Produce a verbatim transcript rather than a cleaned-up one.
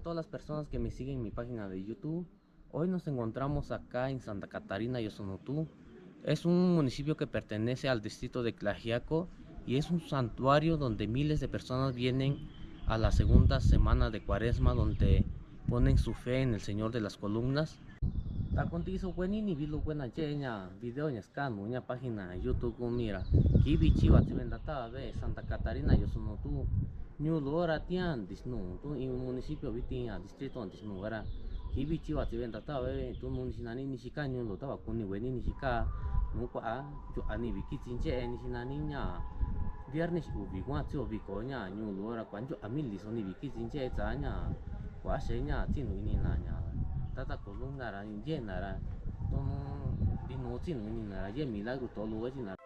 Todas las personas que me siguen en mi página de YouTube, hoy nos encontramos acá en Santa Catarina Yosonotu. Es un municipio que pertenece al distrito de Tlaxiaco y es un santuario donde miles de personas vienen a la segunda semana de Cuaresma, donde ponen su fe en el Señor de las Columnas. Takuntixokueni ni vilukuena che'e ña video ña skanmu ña página YouTube kumi ra, kivi chiva tsi venta tava ve Santa Catarina Yosonotu, ñuulu ora tian disnu tu in municipio viti ña distrito disnu ora, kivi chiva tsi venta tava ve tu nu nixi nani nixi ka ñuulu tava kuni weni nixi ka, nu kua'a nchu'a ni viki tsi che'e nixi nani ña viernes uvi kuan tsi ovi ko ña ñuulu ora kua'a nchu'a mili so ni viki tsi che'e tsa ña kua'a xe ña tsinu ini na ña tata columna ra yena ra tonu dinu tsinu ini na ra ye milagro tolu esi na.